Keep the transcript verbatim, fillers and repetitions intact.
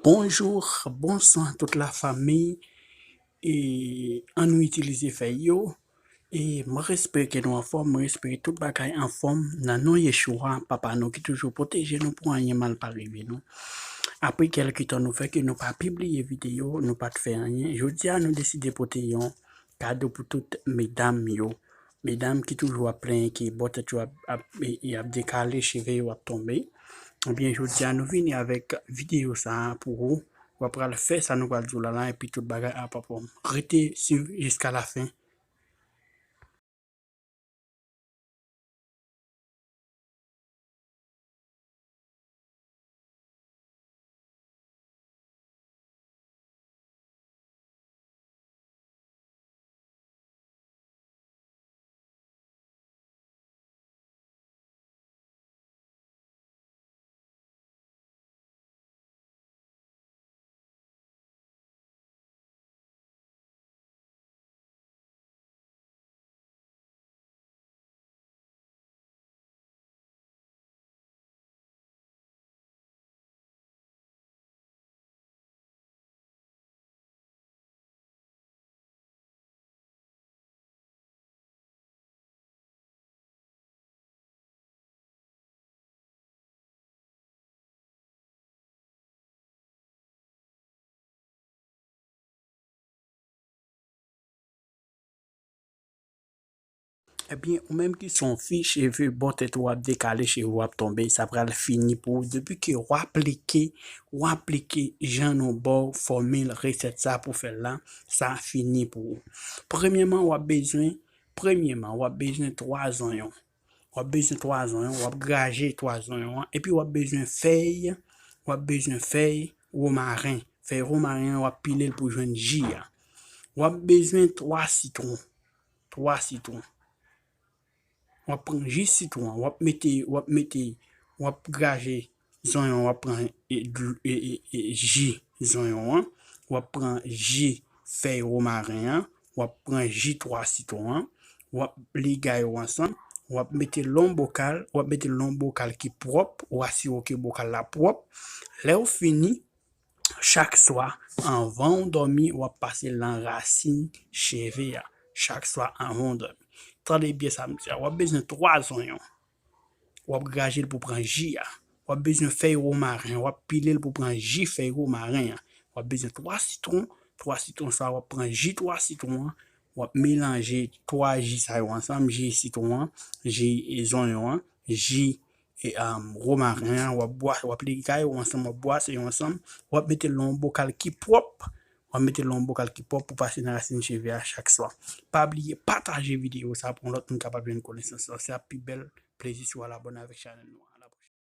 Bonjou, bonswa tout la fanmi. E ann nou itilize fèy yo. E mwen espere ke nou anfòm, mwen espere tout bagay anfòm nan non Yeshua, Papa nou ki toujou pwoteje nou pou anyen mal pa rive nou. Apre kèlke tan nou fè ke nou pa pibliye videyo, nou pa t fè anyen. Jodi a nou deside pote yon kado pou tout medam yo. Medam ki toujou ap plenyen ke bò tèt yo ap, ap, e, e ap dekale, cheve yo ap tonbe. Ebyen, jodi a nou vini avèk videyo sa a pou ou. W ap pral fè sa nou pral di w la la, epi tout bagay ap ap rete swiv jiska lafen. Ebyen, ou menm ki se yon fi, cheve bò tèt ou ap dekale, cheve w ap tonbe, sa pral fini pou ou. Depi ke w aplike, w aplike jan nou ba w fòmil resèt sa pou fè l la, sa fini pou ou. Premyèman, w ap bezwen, premyèman, w ap bezwen twa zonyon. W ap bezwen twa zonyon, w ap graje twa zonyon an, epi w ap bezwen fèy, w ap bezwen fèy womaren. Fèy womaren an, w ap pile l pou jwenn ji a. W ap bezwen twa sitwon, twa sitwon. W ap pran ji sitwon an, w ap mete, w ap mete, w ap graje zonyon, w ap pran, e, dl-, e, e, e, ji zonyon an, w ap pran ji fèy womaren an, w ap pran ji twa sitwon an, w ap ligay yo ansanm, w ap mete l nan yon bokal, w ap mete l nan yon bokal ki pwòp, w asire w ke bokal la pwòp. Lè w fini, chak swa, anvan w dòmi, w ap pase l nan rasin cheve a. Chak swa, anvan w dòmi. Tande byen sa m di a, w ap bezwen twa zonyon. W ap graje l pou pran ji a. W ap bezwen fèy womaren, w ap pile l pou pran ji fèy womaren an. W ap bezwen twa sitwon, twa sitwon sa, w ap pran ji twa sitwon an, w ap melanje twa ji sa yo ansanm, ji sitwon an, ji, e, zonyon an, ji, e, um, womaren an, w ap bwa-, w ap ligay yo ansanm, w ap bwase yo ansanm, w ap mete l nan yon bokal ki pwòp, w ap mete l nan yon bokal ki pwòp pou pase nan rasin cheve a chak swa. Pa bliye pataje videyo sa pou yon lòt moun kapab jwenn konesans sa, se ap pi bèl plezi si w al abòne avèk chanèl nou an.